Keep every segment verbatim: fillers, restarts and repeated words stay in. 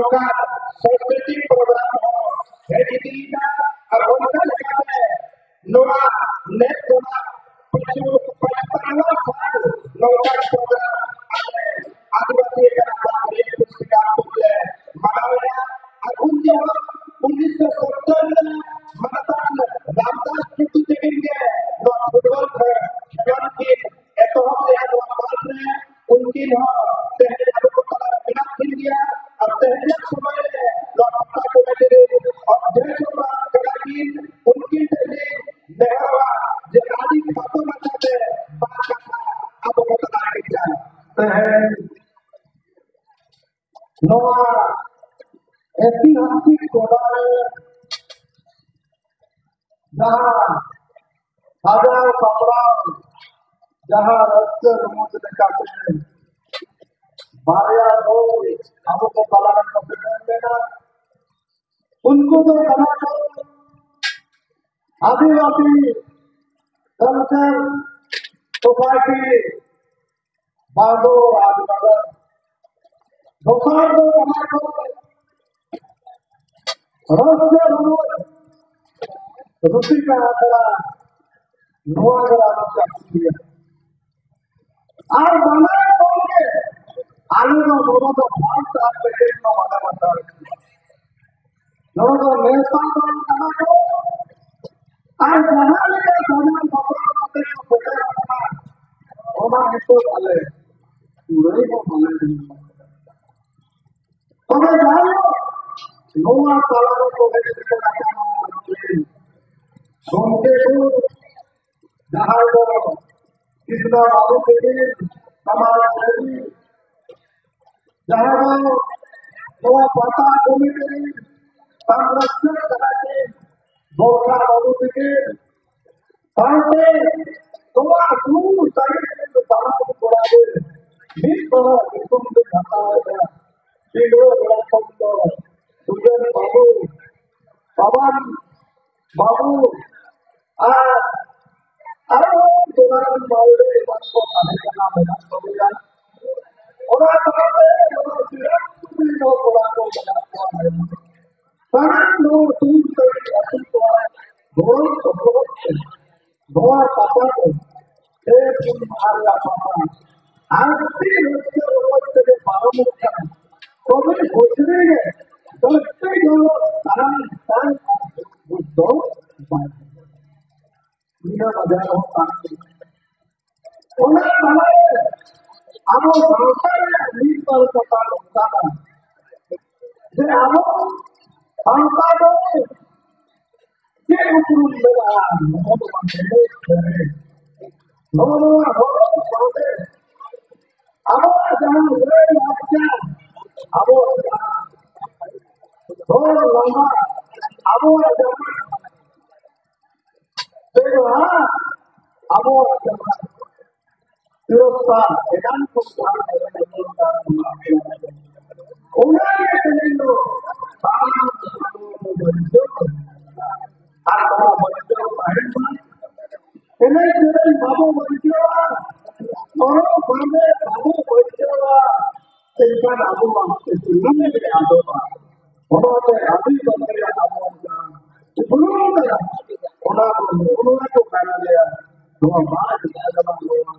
ᱚᱱᱠᱟ ᱥᱟᱝᱥᱠᱨᱤᱛᱤᱠ ᱯᱨᱳᱜᱨᱟᱢ ᱦᱚᱸ ᱦᱮᱡ ᱤᱫᱤᱭᱮᱱᱟ᱾ ᱟᱨ ᱚᱱᱠᱟ ᱞᱮᱠᱟᱛᱮ ᱱᱚᱣᱟ ᱱᱮᱥ ᱫᱚ ᱱᱟᱜ ᱯᱟᱹᱪᱩ-, ᱯᱟᱸᱪᱯᱟᱱᱱᱚ ᱥᱟᱞ ᱱᱚᱝᱠᱟᱱ ᱯᱨᱳᱜᱨᱟᱢ ᱟᱞᱮ ᱟᱹᱫᱤᱵᱟᱹᱥᱤ ᱮᱞᱟᱠᱟ ᱨᱮ ᱯᱩᱥᱴᱤᱠᱟᱨ ᱛᱩᱞ ᱞᱮ ᱢᱟᱱᱟᱣᱮᱫᱼᱟ᱾ ᱟᱨ ᱩᱱ ᱡᱚᱦᱚᱜ ᱩᱱᱤᱥᱥᱚ ᱥᱚᱛᱛᱚᱨ ᱨᱮ ᱢᱟᱱᱚᱛᱟᱱ ᱨᱟᱢᱫᱟᱥ ᱴᱩᱰᱩ ᱛᱟᱹᱠᱤᱱ ᱜᱮ ᱱᱚᱣᱟ ᱯᱷᱩᱴᱵᱚᱞ ᱠᱷᱮᱞᱳᱸᱰ ᱠᱤᱱ ᱮᱛᱚᱦᱚᱵ ᱞᱮᱫᱼᱟ ᱱᱚᱣᱟ ᱢᱟᱴᱷ ᱨᱮ᱾ ᱩᱱᱠᱤᱱ ᱦᱚᱸ ᱛᱮᱦᱮᱧ ᱟᱵᱚ ᱠᱚ ᱛᱟᱞᱟ ᱨᱮ ᱢᱮᱱᱟᱜ ᱠᱤᱱ ᱜᱮᱭᱟ᱾ ᱟᱨ ᱛᱮᱦᱮᱧᱟᱜ ᱥᱚᱢᱚᱭ ᱨᱮ ᱱᱚᱣᱟ ᱯᱟᱛᱟ ᱠᱚᱢᱤᱴᱤ ᱨᱮ ᱚᱫᱽᱫᱷᱚᱠᱷᱚ ᱠᱟᱱᱟ ᱠᱤᱱ᱾ ᱩᱱᱠᱤᱱ ᱴᱷᱮᱱ ᱞᱤᱧ ᱱᱮᱦᱚᱨᱚᱜᱼᱟ ᱡᱮ ᱟᱹᱰᱤ ᱠᱷᱟᱴᱚ ᱢᱟᱪᱷᱟᱛᱮ ᱵᱟᱨ ᱠᱟᱛᱷᱟ ᱟᱵᱚ ᱠᱚ ᱛᱟᱞᱟ ᱨᱮ ᱠᱤᱱ ᱪᱟᱞ᱾ ᱛᱮᱦᱮᱧ ᱱᱚᱣᱟ ᱮᱛᱤᱦᱟᱥᱤᱠ ᱴᱚᱴᱷᱟ ᱨᱮ ᱡᱟᱦᱟᱸ ᱥᱟᱡᱟᱣ ᱥᱟᱯᱲᱟᱣ, ᱡᱟᱦᱟᱸ ᱨᱟᱹᱥᱠᱟᱹ ᱨᱚᱢᱚᱡᱽ ᱞᱮᱠᱟᱛᱮ ᱵᱟᱨᱭᱟ ᱫᱚᱞ ᱟᱵᱚ ᱠᱚ ᱛᱟᱞᱟ ᱨᱮᱠᱚ ᱥᱮᱴᱮᱨ ᱞᱮᱱᱟ, ᱩᱱᱠᱩ ᱫᱚ ᱠᱟᱱᱟ ᱠᱚ ᱟᱹᱫᱤᱵᱟᱹᱥᱤ ᱠᱟᱞᱪᱟᱨ ᱥᱳᱥᱟᱭᱴᱤ ᱵᱟᱸᱫᱳ ᱨᱟᱡᱽᱱᱚᱜᱚᱨ᱾ ᱫᱚᱥᱟᱨ ᱫᱚ ᱚᱱᱟ ᱠᱚ ᱨᱟᱹᱥᱠᱟᱹ ᱨᱚᱢᱚᱡᱽ ᱨᱩᱥᱤᱠᱟ ᱟᱠᱷᱲᱟ, ᱱᱚᱣᱟ ᱜᱮ ᱟᱞᱚ ᱪᱟᱹᱠᱨᱤᱭᱟ᱾ ᱟᱨ ᱵᱟᱱᱟᱨ ᱠᱚ ᱜᱮ ᱟᱞᱮ ᱫᱚ ᱱᱚᱣᱟ ᱫᱚ ᱵᱷᱟᱨᱚᱛ ᱟᱨ ᱵᱨᱤᱴᱮᱱ ᱫᱚ ᱵᱟᱞᱮ ᱵᱟᱛᱟᱣ ᱠᱟᱱᱟ᱾ ᱱᱚᱣᱟ ᱫᱚ ᱱᱮᱥᱟᱞ ᱫᱚ ᱠᱟᱱᱟ ᱠᱚ᱾ ᱟᱨ ᱡᱟᱦᱟᱸ ᱞᱮᱠᱟ ᱥᱟᱱᱟᱢ ᱦᱚᱲ ᱱᱚᱛᱮ ᱠᱚ ᱥᱮᱴᱮᱨ ᱟᱠᱟᱱᱟ, ᱚᱱᱟ ᱦᱤᱥᱟᱹᱵ ᱟᱞᱮ ᱠᱩᱲᱟᱹᱭ ᱦᱚᱸ ᱵᱟᱞᱮ ᱧᱟᱢ ᱟᱠᱟᱫᱟ᱾ ᱛᱚᱵᱮ ᱡᱟᱭᱦᱳᱠ, ᱱᱚᱣᱟ ᱛᱟᱞᱟ ᱨᱮᱠᱚ ᱦᱮᱡ ᱥᱮᱴᱮᱨ ᱟᱠᱟᱱᱟ ᱟᱵᱚᱨᱮᱱ ᱜᱚᱢᱠᱮ ᱠᱚ, ᱡᱟᱦᱟᱸᱭ ᱫᱚ ᱠᱨᱤᱥᱱᱟ ᱵᱟᱵᱩ ᱛᱟᱹᱠᱤᱱ, ᱥᱟᱢᱟᱡᱽ ᱥᱮᱵᱤ, ᱡᱟᱦᱟᱸ ᱫᱚ ᱱᱚᱣᱟ ᱯᱟᱛᱟ ᱠᱚᱢᱤᱴᱤ ᱨᱤᱱ ᱥᱚᱝᱨᱚᱠᱷᱚᱠ ᱠᱟᱱᱟ ᱠᱤᱱ, ᱵᱚᱨᱠᱷᱟ ᱵᱟᱵᱩ ᱛᱟᱹᱠᱤᱱ, ᱥᱟᱶᱛᱮ ᱱᱚᱣᱟ ᱥᱩᱨ ᱥᱟᱺᱜᱤᱧ ᱨᱮᱱ ᱥᱟᱱᱟᱢ ᱠᱚᱲᱟ ᱜᱮ ᱢᱤᱫ ᱫᱷᱟᱣ ᱧᱩᱛᱩᱢ ᱞᱤᱧ ᱦᱟᱛᱟᱣ ᱮᱫᱟ᱾ ᱯᱤᱸᱰᱣᱟᱹ ᱜᱚᱲᱟ ᱠᱷᱚᱱ ᱫᱚ ᱥᱩᱡᱚᱱ ᱵᱟᱹᱵᱩ, ᱯᱟᱣᱟᱱ ᱵᱟᱹᱵᱩ ᱟᱨ ᱟᱨᱦᱚᱸ ᱫᱚᱱᱟᱨᱟᱢ ᱵᱟᱹᱵᱩ ᱮᱢᱟᱱ ᱠᱚ ᱛᱟᱦᱮᱸ ᱠᱟᱱᱟ, ᱢᱮᱱᱟᱜ ᱠᱚᱜᱮᱭᱟ᱾ ᱚᱱᱟ ᱥᱟᱶᱛᱮ ᱱᱚᱣᱟ ᱥᱤᱨᱟᱢ ᱠᱚᱲᱟ ᱠᱚ ᱥᱟᱱᱟᱢ ᱦᱚᱲ ᱛᱩᱞ ᱛᱟᱹᱨᱤ ᱟᱹᱛᱩ ᱠᱚᱣᱟᱜ ᱜᱚᱲᱚ ᱥᱚᱯᱚᱦᱚᱫ ᱛᱮ ᱱᱚᱣᱟ ᱯᱟᱛᱟ ᱫᱚ ᱯᱮ ᱯᱩᱱ ᱢᱟᱦᱟ ᱨᱮᱭᱟᱜ ᱯᱟᱛᱟ ᱟᱹᱰᱤ ᱨᱟᱹᱥᱠᱟᱹ ᱨᱚᱢᱚᱡᱽ ᱛᱮᱜᱮ ᱯᱟᱨᱚᱢᱚᱜ ᱠᱟᱱᱟ᱾ ᱛᱚᱵᱮ ᱵᱷᱚᱡᱽᱨᱤ ᱨᱮ ᱵᱟᱹᱲᱛᱤ ᱜᱚᱲᱚ ᱛᱟᱦᱮᱸ ᱛᱟᱦᱮᱸ ᱵᱩᱡᱽ ᱫᱚ ᱵᱟᱭ ᱧᱤᱫᱟᱹ ᱵᱟᱡᱟᱨ ᱦᱚᱸ ᱵᱟᱝ ᱦᱩᱭᱩᱜ ᱠᱟᱱᱟ᱾ ᱚᱱᱟ ᱛᱟᱞᱟᱨᱮ ᱟᱵᱚ ᱥᱟᱶᱛᱟ ᱨᱮᱭᱟᱜ ᱢᱤᱫ ᱵᱟᱨ ᱠᱟᱛᱷᱟ ᱱᱚᱝᱠᱟᱱᱟ ᱡᱮ ᱟᱵᱚ ᱥᱟᱶᱛᱟ ᱫᱚ ᱪᱮᱫ ᱩᱯᱨᱩᱢ ᱢᱮᱱᱟᱜᱼᱟ? ᱱᱚᱜᱼᱚ ᱱᱚᱣᱟ ᱮᱱᱮᱡ ᱥᱮᱨᱮᱧ, ᱱᱚᱜᱼᱚ ᱱᱚᱣᱟ ᱦᱚᱨᱚᱜ ᱵᱟᱸᱫᱮ, ᱟᱵᱚᱣᱟᱜ ᱡᱟᱦᱟᱸ ᱞᱟᱹᱭ ᱞᱟᱠᱪᱟᱨ, ᱟᱵᱚᱣᱟᱜ ᱡᱟᱦᱟᱸ ᱨᱚᱲ ᱞᱟᱸᱫᱟ, ᱟᱵᱚᱣᱟᱜ ᱡᱟᱦᱟᱸ ᱵᱮᱵᱚᱦᱟᱨ, ᱟᱵᱚᱣᱟᱜ ᱡᱟᱦᱟᱸ ᱵᱮᱵᱚᱥᱛᱷᱟ, ᱮᱱᱟᱝ ᱠᱚ ᱡᱟᱦᱟᱸ ᱚᱱᱟ ᱜᱮ ᱛᱮᱦᱮᱧ ᱫᱚ ᱥᱟᱱᱟᱢ ᱟᱵᱚ ᱵᱚᱱ ᱵᱟᱧᱪᱟᱣ ᱠᱟᱱᱟ᱾ ᱟᱨ ᱱᱚᱣᱟ ᱵᱟᱧᱪᱟᱣ ᱛᱟᱦᱮᱱ ᱢᱟ᱾ ᱮᱱᱮᱡ ᱥᱮᱨᱮᱧ ᱵᱟᱵᱚ ᱵᱟᱧᱪᱟᱣᱟ, ᱦᱚᱨᱚᱜ ᱵᱟᱸᱫᱮ ᱵᱟᱵᱚ ᱵᱟᱧᱪᱟᱣᱟ, ᱮᱱᱠᱷᱟᱱ ᱟᱵᱚ ᱢᱟ ᱥᱟᱱᱟᱢ ᱜᱮ ᱟᱫᱚᱜᱼᱟ᱾ ᱚᱱᱟᱛᱮ ᱟᱹᱰᱤ ᱵᱟᱝ ᱨᱮᱭᱟᱜ ᱟᱵᱚ ᱡᱟᱦᱟᱸ ᱩᱯᱨᱩᱢ ᱠᱟᱱᱟ, ᱚᱱᱟ ᱫᱚ ᱱᱚᱜᱼᱚ ᱱᱚᱣᱟ ᱠᱚ ᱠᱟᱱ ᱜᱮᱭᱟ᱾ ᱱᱚᱣᱟ ᱵᱟᱦᱟ ᱡᱟᱦᱟᱸ ᱠᱟᱱᱟ, ᱱᱚᱣᱟ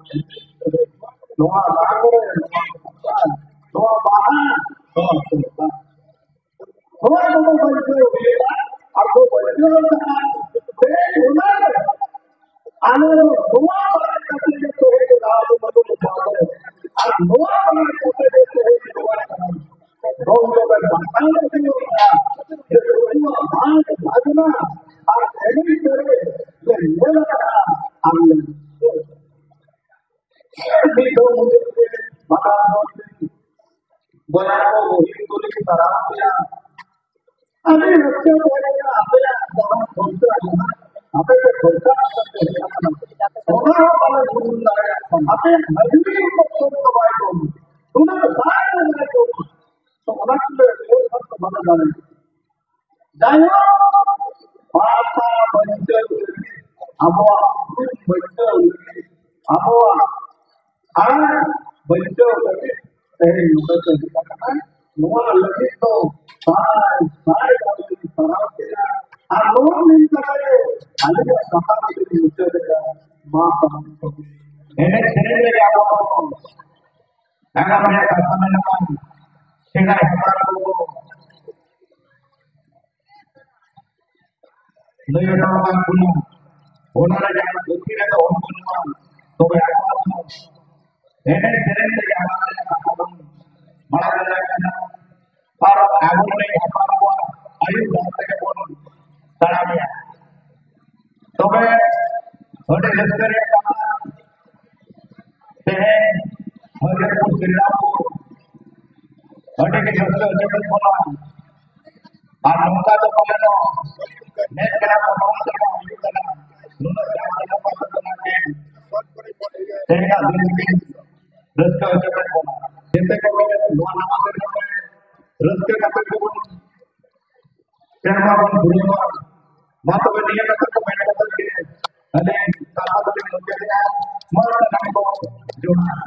ᱱᱚᱣᱟ ᱞᱟᱜᱽᱲᱮ, ᱱᱚᱣᱟ ᱫᱟᱸᱥᱟᱭ, ᱱᱚᱣᱟ ᱵᱟᱦᱟ, ᱱᱚᱣᱟ ᱥᱚᱦᱨᱟᱭ᱾ ᱱᱚᱣᱟ ᱠᱚᱫᱚ ᱵᱟᱧᱪᱟᱣ ᱦᱩᱭᱩᱜᱼᱟ, ᱟᱨ ᱠᱚ ᱵᱟᱧᱪᱟᱣ ᱠᱟᱜᱼᱟ᱾ ᱛᱮᱦᱮᱧ ᱚᱱᱟ ᱨᱮ ᱟᱞᱮ ᱫᱚ ᱱᱚᱣᱟ ᱵᱟᱲᱟᱭ ᱠᱟᱛᱮ ᱜᱮ ᱛᱮᱦᱮᱧ ᱫᱚ ᱟᱵᱚ ᱵᱟᱵᱚᱱ ᱵᱟᱲᱟᱭᱟ᱾ ᱟᱨ ᱱᱚᱣᱟ ᱵᱟᱲᱟᱭ ᱠᱟᱛᱮ ᱜᱮ ᱛᱮᱦᱮᱧ ᱱᱚᱣᱟ ᱠᱟᱱᱟ᱾ ᱫᱚᱞ ᱫᱚᱞᱮ ᱵᱟᱛᱟᱣ ᱤᱫᱤᱭᱮᱫᱼᱟ ᱡᱮ ᱱᱩᱠᱩᱣᱟᱜ ᱵᱟᱝ ᱵᱷᱟᱜᱽᱱᱟ ᱟᱨ ᱮᱱᱮᱡ ᱥᱮᱨᱮᱧ ᱞᱮ ᱧᱮᱞ ᱟᱠᱟᱫᱼᱟ ᱟᱨ ᱞᱮ ᱢᱤᱫ ᱫᱷᱟᱣ ᱢᱩᱪᱟᱹᱫ ᱨᱮ ᱵᱟᱱᱟᱨ ᱦᱚᱲ ᱵᱚᱭᱦᱟ ᱠᱚ ᱵᱩᱦᱤᱱ ᱠᱚᱞᱤᱧ ᱥᱟᱨᱦᱟᱣ ᱯᱮᱭᱟ᱾ ᱟᱹᱰᱤ ᱨᱟᱹᱥᱠᱟᱹ ᱛᱟᱦᱮᱸ ᱠᱟᱱᱟ ᱟᱯᱮᱭᱟᱜ ᱡᱟᱦᱟᱸ ᱠᱷᱚᱨᱪᱟ ᱡᱟᱦᱟᱸ ᱟᱯᱮ ᱯᱮ ᱠᱷᱚᱨᱪᱟ ᱠᱟᱛᱮ ᱯᱮ ᱦᱮᱡ ᱟᱠᱟᱱᱟ, ᱚᱱᱟ ᱦᱚᱸ ᱵᱟᱞᱮ ᱯᱩᱨᱩᱱ ᱫᱟᱲᱮᱭᱟᱜ ᱠᱟᱱᱟ᱾ ᱟᱯᱮᱭᱟᱜ ᱦᱟᱹᱡᱨᱤ ᱦᱚᱸ ᱠᱚᱢ ᱫᱚ ᱵᱟᱭ ᱠᱚᱢ, ᱩᱱᱟᱹᱜ ᱫᱟᱜ ᱦᱚᱸ ᱵᱟᱭ ᱠᱚᱢ᱾ ᱛᱚ ᱚᱱᱟ ᱠᱚᱞᱮ ᱞᱟᱹᱭ ᱠᱷᱟᱱ ᱫᱚ ᱵᱟᱞᱮ ᱫᱟᱲᱮᱭᱟᱜᱼᱟ᱾ ᱡᱟᱭᱦᱳᱠ, ᱵᱷᱟᱥᱟ ᱵᱟᱧᱪᱟᱣ ᱞᱟᱹᱜᱤᱫ, ᱟᱵᱚᱣᱟᱜ ᱩᱯᱨᱩᱢ ᱵᱟᱧᱪᱟᱣ ᱞᱟᱹᱜᱤᱫ, ᱟᱵᱚᱣᱟᱜ ᱟᱲᱟᱝ ᱵᱟᱧᱪᱟᱣ ᱞᱟᱹᱜᱤᱫ ᱛᱮᱦᱮᱧ ᱱᱚᱰᱮ ᱠᱚ ᱦᱮᱡ ᱟᱠᱟᱱᱟ᱾ ᱱᱚᱣᱟ ᱞᱟᱹᱜᱤᱫ ᱫᱚ ᱥᱟᱭ ᱥᱟᱭ ᱵᱚᱱ ᱥᱟᱨᱦᱟᱣ ᱠᱮᱫᱟ᱾ ᱟᱨ ᱱᱚᱣᱟ ᱢᱮᱱ ᱠᱟᱛᱮ ᱟᱹᱞᱤᱧᱟᱜ ᱠᱟᱛᱷᱟ ᱫᱚᱞᱤᱧ ᱢᱩᱪᱟᱹᱫᱮᱫᱟ᱾ ᱢᱟ ᱛᱟᱦᱚᱞᱮ ᱮᱱᱮᱡ ᱥᱮᱨᱮᱧ ᱨᱮᱜᱮ ᱟᱵᱚ ᱫᱚ ᱱᱟᱜᱟᱢ ᱨᱮᱭᱟᱜ ᱠᱟᱛᱷᱟ ᱢᱮᱱᱟᱜᱼᱟ, ᱥᱮᱫᱟᱭ ᱦᱟᱯᱲᱟᱢ ᱠᱚ ᱞᱟᱹᱭ ᱦᱚᱴᱚ ᱟᱠᱟᱫ ᱵᱚᱱᱟ, ᱚᱱᱟ ᱨᱮ ᱡᱟᱦᱟᱸ ᱯᱩᱛᱷᱤ ᱨᱮᱫᱚ ᱚᱞ ᱵᱟᱹᱱᱩᱜᱼᱟ, ᱛᱚᱵᱮ ᱟᱵᱚ ᱫᱚ ᱮᱱᱮᱡ ᱥᱮᱨᱮᱧ ᱛᱮᱜᱮ ᱟᱵᱚ ᱨᱮᱱᱟᱜ ᱠᱟᱛᱷᱟ ᱵᱚᱱ ᱵᱟᱲᱟᱭ ᱫᱟᱲᱮᱭᱟᱜ ᱠᱟᱱᱟ᱾ ᱟᱨ ᱟᱵᱚ ᱨᱮᱱ ᱦᱟᱯᱲᱟᱢ ᱠᱚᱣᱟᱜ ᱟᱹᱭᱩᱨ ᱰᱟᱦᱟᱨ ᱛᱮᱜᱮ ᱵᱚᱱ ᱛᱟᱲᱟᱢᱮᱜᱼᱟ᱾ ᱛᱚᱵᱮ ᱟᱹᱰᱤ ᱨᱟᱹᱥᱠᱟᱹ ᱨᱮᱭᱟᱜ ᱠᱟᱛᱷᱟ, ᱛᱮᱦᱮᱧ ᱦᱚᱨᱤᱦᱚᱨᱯᱩᱨ ᱥᱨᱤᱨᱟᱢᱯᱩᱨ ᱟᱹᱰᱤ ᱜᱮ ᱨᱟᱹᱥᱠᱟᱹ ᱦᱚᱪᱚ ᱠᱮᱫ ᱵᱚᱱᱟ᱾ ᱟᱨ ᱱᱚᱝᱠᱟ ᱫᱚ ᱯᱟᱞᱮᱱ ᱱᱮᱥ ᱠᱟᱱᱟ ᱠᱚ, ᱱᱚᱣᱟ ᱥᱮᱨᱢᱟ ᱦᱩᱭᱩᱜ ᱠᱟᱱᱟ᱾ ᱱᱩᱱᱟᱹᱜ ᱡᱟᱠ ᱡᱚᱢᱚᱠ ᱠᱟᱛᱮ ᱵᱚᱱᱟ ᱛᱮᱦᱮᱧ, ᱛᱮᱦᱮᱧᱟᱜ ᱫᱤᱱ ᱨᱮᱜᱮ ᱨᱟᱹᱥᱠᱟᱹ ᱦᱚᱪᱚ ᱠᱮᱫ ᱵᱚᱱᱟ᱾ ᱡᱮᱛᱮ ᱠᱚᱜᱮ ᱱᱚᱣᱟ ᱱᱟᱣᱟ ᱥᱮᱨᱢᱟ ᱨᱮ ᱨᱟᱹᱥᱠᱟᱹ ᱠᱟᱛᱮ ᱜᱮᱵᱚᱱ ᱥᱮᱨᱢᱟ ᱵᱚᱱ ᱯᱩᱨᱟᱹᱣᱟ᱾ ᱢᱟ ᱛᱚᱵᱮ ᱱᱤᱭᱟᱹ ᱠᱟᱛᱷᱟ ᱠᱚ ᱢᱮᱱ ᱠᱟᱛᱮ ᱜᱮ ᱟᱹᱞᱤᱧ ᱠᱟᱛᱷᱟ ᱫᱚᱞᱤᱧ ᱢᱩᱪᱟᱹᱫᱮᱜᱼᱟ᱾ ᱢᱟ ᱥᱟᱱᱟᱢ ᱠᱚ ᱡᱚᱦᱟᱨ᱾